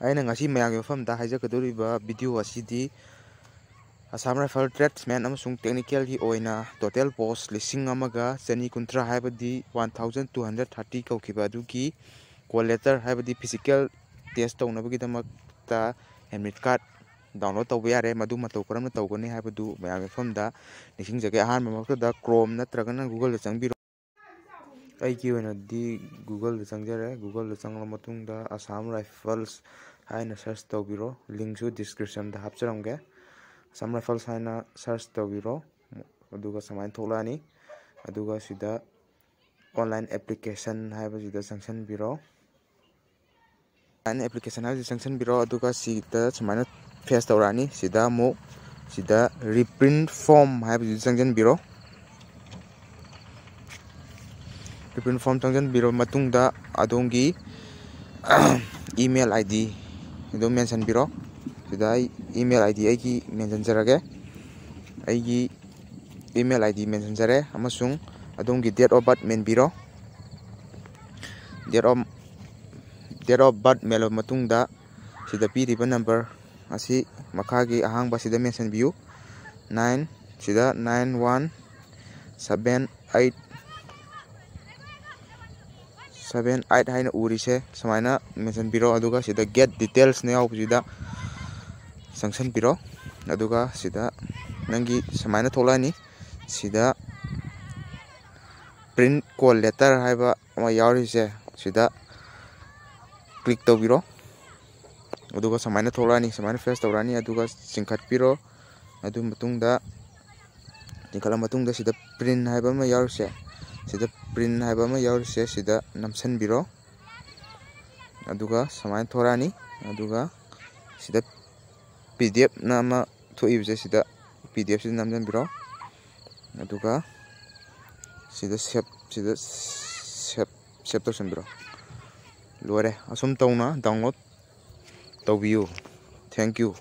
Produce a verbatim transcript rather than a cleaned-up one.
ꯑꯩꯅ ꯉꯁꯤ ꯃꯌꯥꯝꯒꯤ ꯃꯐꯝꯗ ꯍꯥꯏꯖꯒꯗꯧꯔꯤꯕ video ꯑꯁꯤꯗꯤ Assam Rifle tradesman ꯑꯃꯁꯨꯡ technicalꯒꯤ ꯑꯣꯏꯅ total post ꯂꯤꯁꯤꯡ ꯑꯃꯒ ꯆꯅꯤ ꯀꯨꯟꯊ꯭ꯔꯥ, ꯍꯥꯏꯕꯗꯤ one thousand two hundred thirty ꯀꯧꯈꯤꯕ ꯑꯗꯨꯒꯤ call letter, ꯍꯥꯏꯕꯗꯤ physical test ꯇꯧꯅꯕꯒꯤꯗꯃꯛꯇ admit card download ꯇꯧꯕ ꯌꯥꯔꯦ꯫ ꯃꯗꯨ ꯃꯇꯧ ꯀꯔꯝꯅ ꯇꯧꯒꯅꯤ ꯍꯥꯏꯕꯗꯨ ꯃꯌꯥꯝꯒꯤ ꯃꯐꯝꯗ ꯅꯤꯡꯁꯤꯡꯖꯒꯦ꯫ ꯑꯍꯥꯟꯕ ꯃꯛꯇꯗ Chrome ꯅꯠꯇ꯭ꯔꯒꯅ Googleꯗ ꯆꯪꯕꯤꯔꯣ꯫ ꯑꯩꯒꯤ ꯑꯣꯏꯅꯗꯤ Googleꯗ ꯆꯪꯖꯔꯦ꯫ Googleꯗ ꯆꯪꯂꯕ ꯃꯇꯨꯡꯗ Assam Rifles ꯍꯥꯏꯅ search ꯇꯧꯕꯤꯔꯣ꯫ Linkꯁꯨ descriptionꯗ ꯍꯥꯞꯆꯔꯝꯒꯦ꯫ Assam Rifles ꯍꯥꯏꯅ search ꯇꯧꯕꯤꯔꯣ꯫ ꯑꯗꯨꯒ ꯁꯨꯃꯥꯏꯅ ꯊꯣꯛꯂꯛꯑꯅꯤ꯫ ꯑꯗꯨꯒ ꯁꯤꯗ online application ꯍꯥꯏꯕꯁꯤꯗ ꯆꯪꯁꯤꯟꯕꯤꯔꯣ꯫ Online application ꯍꯥꯏꯕꯁꯤꯗ ꯆꯪꯁꯤꯟꯕꯤꯔꯣ꯫ ꯑꯗꯨꯒ ꯁꯤꯗ ꯁꯨꯃꯥꯏꯅ face ꯇꯧꯔꯛꯑꯅꯤ꯫ ꯁꯤꯗ ꯑꯃꯨꯛ ꯁꯤꯗ reprint form ꯍꯥꯏꯕꯁꯤꯗ ꯆꯪꯁꯤꯟꯕꯤꯔꯣ꯫ Reprint form ꯆꯪꯁꯤꯟꯕꯤꯔꯕ ꯃꯇꯨꯡꯗ ꯑꯗꯣꯝꯒꯤ email ID ꯑꯗꯨꯝ mentionꯕꯤꯔꯣ꯫ ꯁꯤꯗ ꯑꯩ email ID ꯑꯩꯒꯤ mentionꯖꯔꯒꯦ꯫ ꯑꯩꯒꯤ email ID mentionꯖꯔꯦ ꯑꯃꯁꯨꯡ ꯑꯗꯣꯝꯒꯤ date of birth ꯃꯦꯟꯕꯤꯔꯣ꯫ Date of, date of birth ꯃꯦꯜꯂꯕ ꯃꯇꯨꯡꯗ ꯁꯤꯗ ꯄꯤꯔꯤꯕ number ꯑꯁꯤ ꯃꯈꯥꯒꯤ ꯑꯍꯥꯡꯕ ꯑꯁꯤꯗ mentionꯕꯤꯌꯨ꯫ Nine, ꯁꯤꯗ nine one seven eight seven eight ꯍꯥꯏꯅ ꯎꯔꯤꯁꯦ ꯁꯨꯃꯥꯏꯅ mentionꯕꯤꯔꯣ꯫ ꯑꯗꯨꯒ ꯁꯤꯗ get detailsꯅ ꯌꯥꯎꯕꯁꯤꯗ ꯆꯪꯁꯤꯟꯕꯤꯔꯣ꯫ ꯑꯗꯨꯒ ꯁꯤꯗ ꯅꯪꯒꯤ ꯁꯨꯃꯥꯏꯅ ꯊꯣꯛꯂꯛꯑꯅꯤ꯫ ꯁꯤꯗ print call letter ꯍꯥꯏꯕ ꯑꯃ ꯌꯥꯎꯔꯤꯁꯦ, ꯁꯤꯗ click ꯇꯧꯕꯤꯔꯣ꯫ ꯑꯗꯨꯒ ꯁꯨꯃꯥꯏꯅ ꯊꯣꯛꯂꯛꯑꯅꯤ, ꯁꯨꯃꯥꯏꯅ face ꯇꯧꯔꯛꯑꯅꯤ꯫ ꯑꯗꯨꯒ ꯆꯤꯡꯈꯠꯄꯤꯔꯣ꯫ ꯑꯗꯨ ꯃꯇꯨꯡꯗ, ꯆꯤꯡꯈꯠꯂ ꯃꯇꯨꯡꯗ ꯁꯤꯗ print ꯍꯥꯏꯕ ꯑꯃ ꯌꯥꯎꯔꯤꯁꯦ, ꯁꯤꯗ print ꯍꯥꯏꯕ ꯑꯃ ꯌꯥꯎꯔꯤꯁꯦ, ꯁꯤꯗ ꯅꯝꯁꯤꯟꯕꯤꯔꯣ꯫ ꯑꯗꯨꯒ ꯁꯨꯃꯥꯏꯅ ꯊꯣꯔꯛꯑꯅꯤ꯫ ꯑꯗꯨꯒ ꯁꯤꯗ PDF ꯅ ꯑꯃ ꯊꯣꯛꯏꯕꯁꯦ, ꯁꯤꯗ PDF ꯁꯤꯗ ꯅꯝꯁꯤꯟꯕꯤꯔꯣ꯫ ꯑꯗꯨꯒ ꯁꯤꯗ save, ꯁꯤꯗ save, save ꯇꯧꯁꯤꯟꯕꯤꯔꯣ꯫ ꯂꯣꯏꯔꯦ꯫ ꯑꯁꯨꯝ ꯇꯧꯅ download ꯇꯧꯕꯤꯌꯨ꯫ Thank you꯫